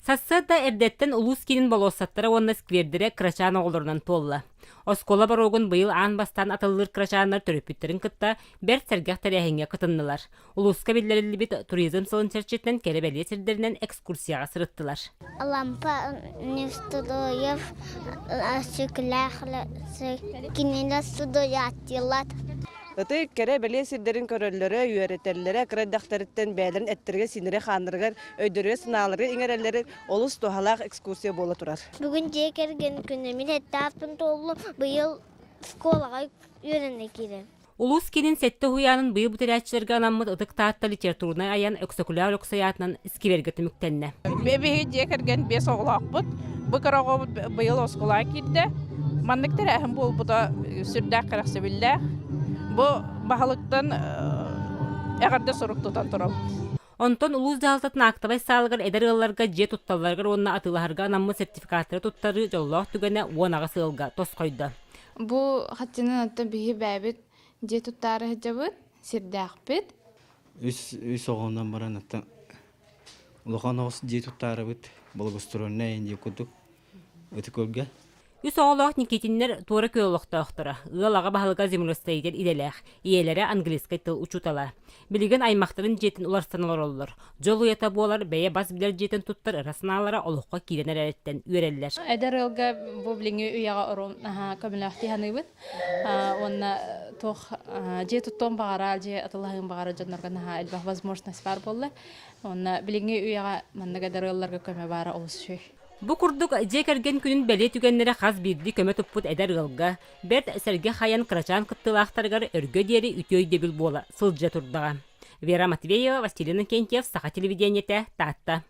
Сарсыарда эрдэттэн улуус киинин болуоссаттара уонна сквердэрэ кырачаан оҕолорунан туолла. Оскуола боруогун быйыл аан бастаан атыллыыр кырачааннар төрөппүттэрин кытта бэрт сэргэх тэрээһиҥҥэ кытыннылар. Улууска биллэриллибит туризм сылын чэрчитинэн кэрэ-бэлиэ сирдэринэн экскурсияҕа сырыттылар. Лампа Неустроев Сүклээх кинилэр судуйааччылар. Ытык кэрэ бэлиэ сирдэрин көрөллөрө, үөрэтэллэрэ, кыра эрдэхтэриттэн бэйэлэрин эттэригэр-сииннэригэр-хааннарыгар өйдөрүгэр-санааларыгар иҥэрэллэрин олус туһалаах экскурсия буола турар. Бүгүн дьиэ кэргэн күнэ мин эттээх туоллум, быйыл школаҕа үөрэнэ киирэн. Улуус киинин сэттэ уһуйаанын быйыл бүтэрээччилэргэ анаммыт Ытык Таатта литературнай айан Өксөкүлээх Өлөксөй аатынан сквергэ түмүктэннэ. Биһиги дьиэ кэргэн биэс оҕолоохпут. Бу кыра оҕобут быйыл оскуолаҕа киирдэ. Маннык тэрээһин буолбута сүрдээх кэрэхсэбиллээх. Бу баһылыктан эҕэрдэ сурук тутан турабыт. Онтон улуус дьаһалтатын аактабай саалыгар эдэр ыалларга дьиэ тутталларыгар уонна атыылаһарга анаммыт сертификаттары туттарыы дьоллоох түгэнэ 18 ыалга тосхойдо. Бу хаччынан оттон биһи бэйэбит дьиэ туттаары сылдьабыт, сирдээхпит. Үс үс оҕонон баран оттон улахан оҕус дьиэ туттаарыбыт благоустроенная дии курдук ытык көлгө. Үс оҕолоох Никитиннэр туора күөл олохтоохторо, ыал аҕа баһылыга землеустроитель идэлээх, ийэлэрэ английскай тыл учуутала. Билигин аймахтарын дьиэтин уларсан олороллор. Дьол уйата буолар бэйэ бас билэр дьиэтин туттар ыра санаалара олоххо киирэн эрэриттэн үөрэллэр. Эдэр ыалга бу билиҥҥи үйэҕэ орун көмөлөөхтүү саныыбын. Уонна туох дьиэ туттуон баҕара, дьиэ атылаһыан баҕара дьоннорго наһаа элбэх возможность баар буолла. Уонна билиҥҥи үйэҕэ маннык эдэр ыалларга көмө баара олус үчүгэй. Бу курдук дьиэ кэргэн күнүн бэлиэ түгэннэрэ хас биирдии көмө туппут эдэр ыалга, бэрт сэргэх айан кырачаан кыттыылаахтарыгар өргө диэри үтүө өйдөбүл буола сылдьа турдаҕа. Вера Матвеева, Василий Иннокентьев, Саха телевидениетэ, Таатта.